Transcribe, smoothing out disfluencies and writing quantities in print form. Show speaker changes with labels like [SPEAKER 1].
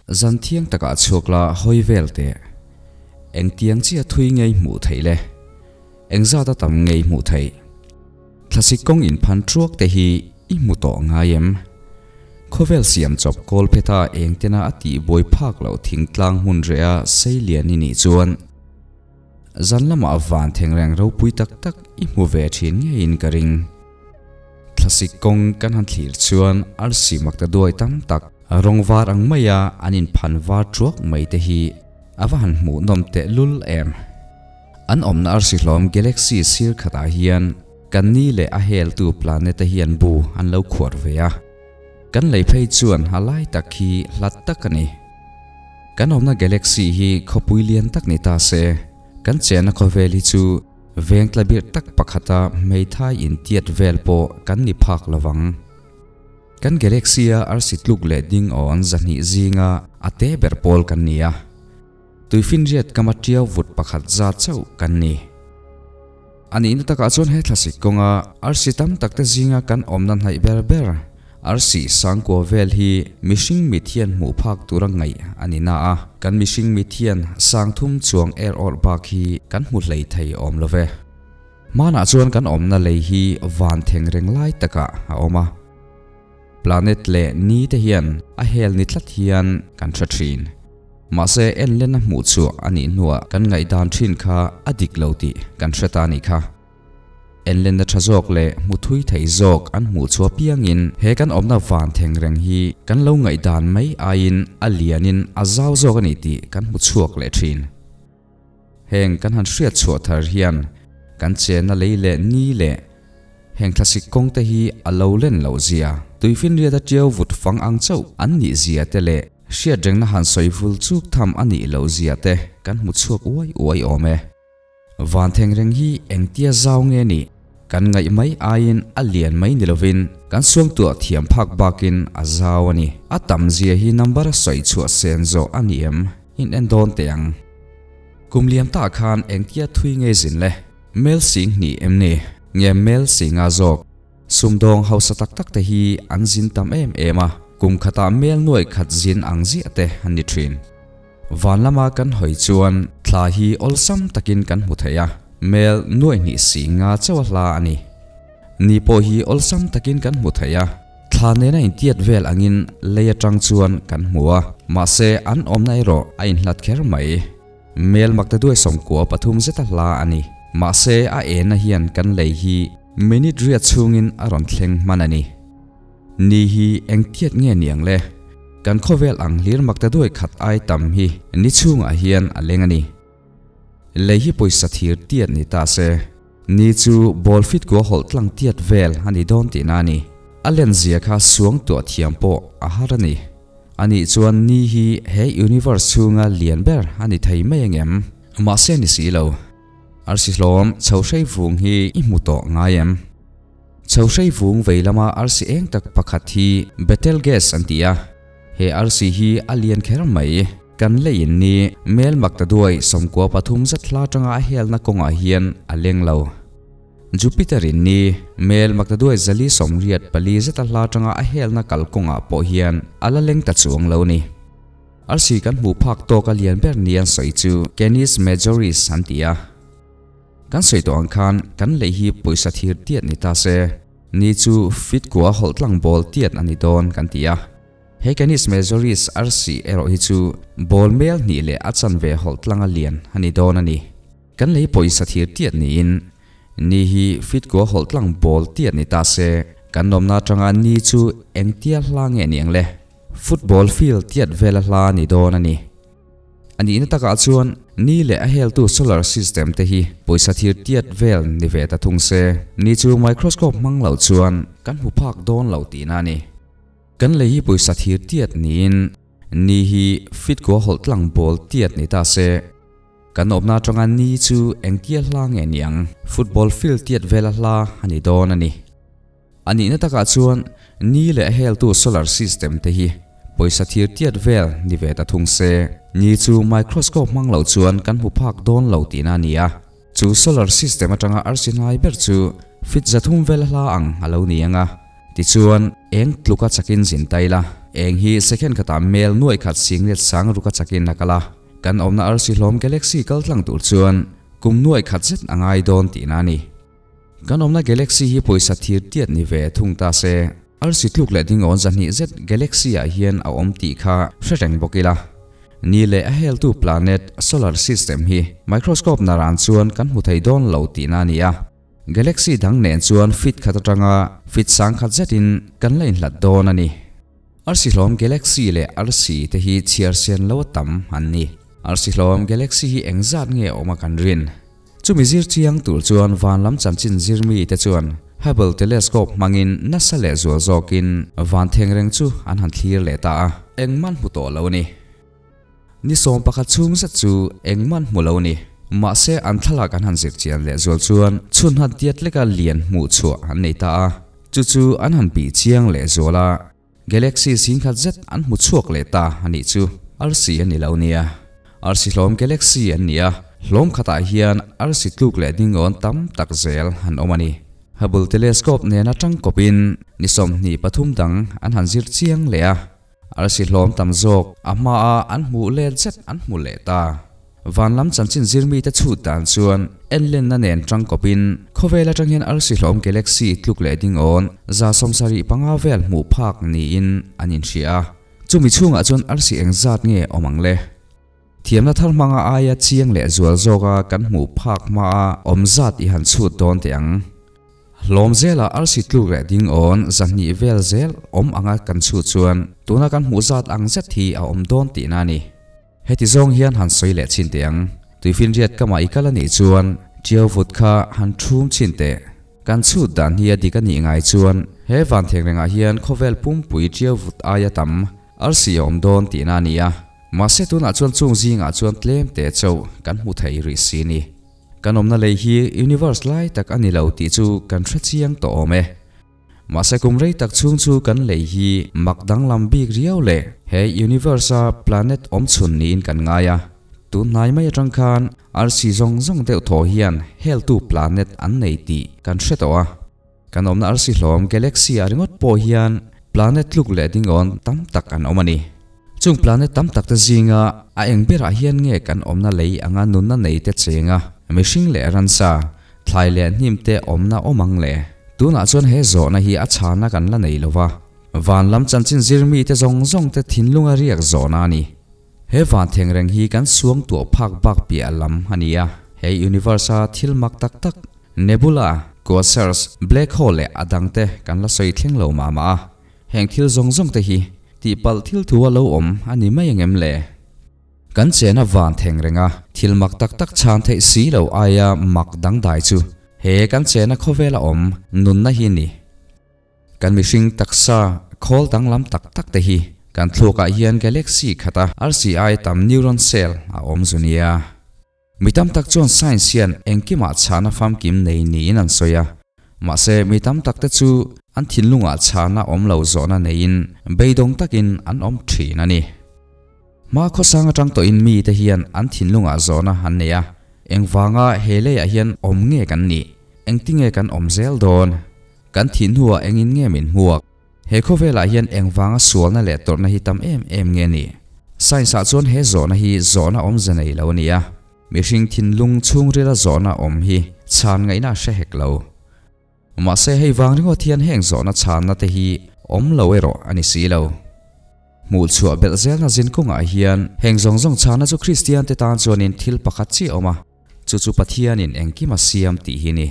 [SPEAKER 1] Zan thiang takah chhuak la hawi vel teh. Engtiang chiah thui ngei hmuh theih le? Engzat a tam ngei hmuh theih? Thlasik kawng inphan thuak te hi i hmu tawh ngai em? Khawvel siam chawp kawl pheta engtena a tih buai phak loh thingtlang hmun reh a sei lian i nih chuan zan lamah van thengreng ropui tak tak i hmu ve thin ngeiin ka ring. Thlasik kawng kan han thlir chuan arsi makta duai tam tak rawng var ang maia an inphan var thuak mai te hi a va han hmuhnawm tehlul em. An awmna arsi hlawm galaxy sir khatah hian kan ni leh a heltu planet te hian bu an lo khuar ve a. Kan lei phei chuan a lai tak hi hlat tak a ni. Kan awmna galaxy hi khawpui lian tak ni ta se, kan chenna khawvel hi chu veng tlabirh tak pakhata hmeithai intiat vel pawh kan ni phak lovang. Kan galaxy-a arsi tluk leh ding awn 200 zinga a te ber pawl kan ni a. Tuifinriat kama tiau vut pakhat zat chauh kan ni. A nihna takah chuan he thlasik kawnga arsi tam tak te zinga kan awmna hnaih ber ber arsi sangkua vel hi mihring mit hian hmuh phak tura ngaih a ni na a, kan mihring mit hian sang thum chuang er awrh bak hi kan hmu hlei thei awm lo ve. Hmanah chuan kan awmna lei hi van theng reng lai takah a awm a. Planet leh ni te hian a hel ni tlat hian kan hre thin. Mahse en len a hmuh chhuah a nih hnuah kan ngaihdan thin kha a dik lo tih kan hre ta a nih kha. En lenna tha zawk leh hmu thui thei zawk an hmuh chhuah piangin he kan awmna van theng reng hi kan lo ngaihdan mai aiin a lianin a zau zawk a ni tih kan hmu chhuak leh thin. Heng kan han hriat chhuah thar hian kan chenna lei leh ni leh heng thlasik kawng te hi a lo len loh zia, tuifinriat a tiau vut fang ang chauh an nih zia te leh hriat rengna han sawi vul chuk tham a nih loh zia te kan hmu chhuak uai uai awm e. Van thengreng hi engtia zau nge nih? Kan ngaih mai aiin a lian mai ni lovin kan suangtuah thiam phak bakin a zau a ni. A tam zia hi number a sawi chhuah sen zawh a ni em? In en dawn teh ang. Kum liam tah khan engtia thui nge zin le? Mel sing hnih em ni? Nge mel singa zawk? Sumdawng hausa tak tak te hi an zin tam em em a, kum khatah mel nuai khat zin ang ziah te an ni thin. Van lama kan hawi chuan thla hi awlsam takin kan hmu thei a, mel nuai hnih singa chauh a hla a ni. Ni pawh hi awlsam takin kan hmu thei a, thla nena intiat vel angin lei atang chuan kan hmu a, mahse an awmna erawh a inhlat kher mai. Mel makta duai 13 zeta hla a ni. Mahse a enna hian kan lei hi minute riat chhungin a rawn thleng hman a ni. Ni hi engtiat nge niang le? Kan khawvel ang hlir makta duai khat ai tam hi ni chhungah hian a leng a ni. Lei hi pawisa thir tiat ni ta se, ni chu ball fit kua hawlh tlang tiat vel a ni dawn tihna a ni. A len zia kha suang tuah thiam pawh a har a ni. Anih chuan ni hi he universe chhunga lian ber a ni thei mai angem? Mahse ni si lo. Arsi hlawm chho hrei vung hi i hmu tawh ngai em? Chho hrei vung vei lama arsi eng tak pakhat hi Betelgeuse an ti a. He arsi hi a lian kher mai. Kan leiin ni mel makta duai 93 zat hla tanga a helna kawngah hian a leng lo. Jupiter in ni mel makta duai 484 zeta hla tanga a helna kal kawngah pawh hian a la leng ta chuang lo ni. Arsi kan hmuh phak tawk a lian ber ni an sawi chu Canis Majoris an ti a. Kan sawi tawh ang khan kan lei hi pawisa thir tiat ni ta se, ni chu fit kua hawlh tlang ball tiat a ni dawn kan ti a. He Canis Majoris arsi erawh hi chu ball mel hnih leh a chanve hawlh tlang a lian a ni dawn a ni. Kan lei pawisa thir tiat niin ni hi fit kua hawlh tlang ball tiat ni ta se, kan nawmna atanga ni chu engtia hla nge niang le? Football field tiat vela hla ni dawn a ni. A nihna takah chuan ni leh a heltu solar system te hi pawisa thir tiat vel ni ve ta thung se, ni chu microscope hmang lo chuan kan hmu phak dawn lo tihna a ni. Kan lei hi pawisa thir tiat niin ni hi fit kua hawlh tlang ball tiat ni ta se, kan awmna atanga ni chu engtia hla nge niang? Football field tiat vela hla a ni dawn a ni. A nihna takah chuan ni leh a heltu solar system te hi pawisa thir tiat vel ni ve ta thung se, ni chu microscope hmang lo chuan kan hmu phak dawn lo tihna a ni a. Chu solar system atanga arsi hnai ber chu fit 300 vel hla ang a lo ni ang a. Tichuan eng tluka chakin zin tai la, Eng hi second khatah mel nuaih khat singlet sang ruka chakin a kal a, kan awmna arsi hlawm galaxy kal tlang tur chuan kum nuaih khat zet a ngai dawn tihna a ni. Kan awmna galaxy hi pawisa thir tiat ni ve thung ta se, arsi tluk leh dingawn zahnih zet galaxy ah hian a awm tih kha hre reng bawk ila. Ni leh a heltu planet, solar system, hi microscope naran chuan kan hmu thei dawn lo tihna a ni a. Galaxy dang nen chuan feet khat atanga feet sang khat zetin kan la inhlat dawn a ni. Arsi hlawm galaxy leh arsi te hi chhiar sian lo a tam an ni. Arsi hlawm galaxy hi engzat nge awm a kan rin? Chumi zir chiang tur chuan van lam chanchin zirmi te chuan Hubble telescope hmangin nasa leh zual zawkin van thengreng chu an han thlir leh ta a. Engman hmu tawh lo a ni. Ni 11 chhung zet chu engman hmu lo ni. Mahse an thlalak an han zir chian leh zual chuan chhun han tiat leka lian hmuh chhuah an nei ta a. Chu chu an han bih chiang leh zual a, Galaxy singkhat zet an hmu chhuak leh ta a nih chu. Arsi a ni lo nia. Arsi hlawm galaxy an ni a, hlawm khatah hian arsi tluk leh dingawn tam tak zel an awm a ni. Hubble telescope nena tangkawpin ni 23 dang an han zir chiang leh a. Arsi hlawm tam zawk a hmaa an hmuh let zet an hmu leh ta. Van lam chanchin zirmite chhut dan chuan enlenna nen tangkawpin khawvel atang hian arsi hlawm galaxy tluk leh dingawn 75 vel hmuh phak niin an inhria a. Chumi chhungah chuan arsi engzat nge awm ang le? Thiamna thar hmanga aia chiang leh zual zawka kan hmuh phak hmaa awm zat i han chhut dawn teh ang. Hlawm zela arsi tluk leh ding awn 200 vel zel awm anga kan chhut chuan tuna kan hmuh zat ang zet hi a awm dawn tihna a ni. Heti zawng hian han sawi leh chhin teh ang. Tuifinriat kamah i kal a nih chuan Ṭiau vut kha han ṭhum chhin teh. Kan chhut dan hi a dik a nih ngai chuan he van thengrengah hian khawvel pumpui ṭiau vut aia tam arsi a awm dawn tihna a ni a. Mahse tunah chuan chung zingah chuan tlem te chauh kan hmu thei rih si ni. Kan awmna lei hi universe lai tak a ni lo tih chu kan hre chiang tawh awm e. Mahse kum rei tak chhung chu kan lei hi mak danglam bik riau leh he universe a planet awm chhun niin kan ngai a. Tun hnai mai atang khan arsi zawng zawng deuh thaw hian heltu planet an nei tih kan hre tawh a. Kan awmna arsi hlawm galaxy ah ringawt pawh hian planet tluk leh dingawn tam tak an awm a ni. Chung planet tam tak te zinga a eng berah hian nge kan awmna lei anga nunna nei te chenga mihring leh ransa, thlai leh hnim te awmna awm ang le? Tunah chuan he zawhna hi a chhana kan la nei lova, van lam chanchin zirmi te zawng zawng te thinlunga riak zawhna a ni. He van thengreng hi kan suang tuah phak bak piah lam a ni a, he universe a thil mak tak tak, Nebula, quasars, black hole leh a dangte kan la sawi thleng lo mah mah a. Heng thil zawng zawng te hi tihpalh thil thu a lo awm a ni mai angem le? Kan chena van theng reng a, thil mak tak tak chhan theih si lo aia mak dangdai chu he kan chena khawvela awm nunna hi ni. Kan mihring taksa khawl danglam tak tak te hi kan thluakah hian galaxy khata arsi ai tam neuron cell a awm zu nia. Mi tam tak chuan science hian engkimah chhana famkim nei niin an sawi a. Mahse, mi tam tak te chu an thinlungah chhana awm lo zawhna neiin beidawng takin an awm thin a ni. Hma khawsang atang tawhin mite hian an thinlungah zawhna an nei a, engvanga he leiah hian awm nge kan nih? Engtinge kan awm zel dawn? Kan thih hnuah engin nge min hmuak? He khawvelah hian engvanga sualna leh tawrhna hi tam em em nge ni? Science-ah chuan he zawhna hi zawhna awmze nei lo a ni a, mihring thinlung chhungrila zawhna awm hi chhan ngaihna a hre hek lo. Mahse hei vang ringawt hian heng zawhna chhanna te hi awm lo erawh a ni si lo. Hmuhchhuah belh zelna zin kawngah hian heng zawng zawng chhanna chu Kristiante tan chuanin thil pakhat chiah a awm a, chu chu Pathianin engkim a siam tih hi ni.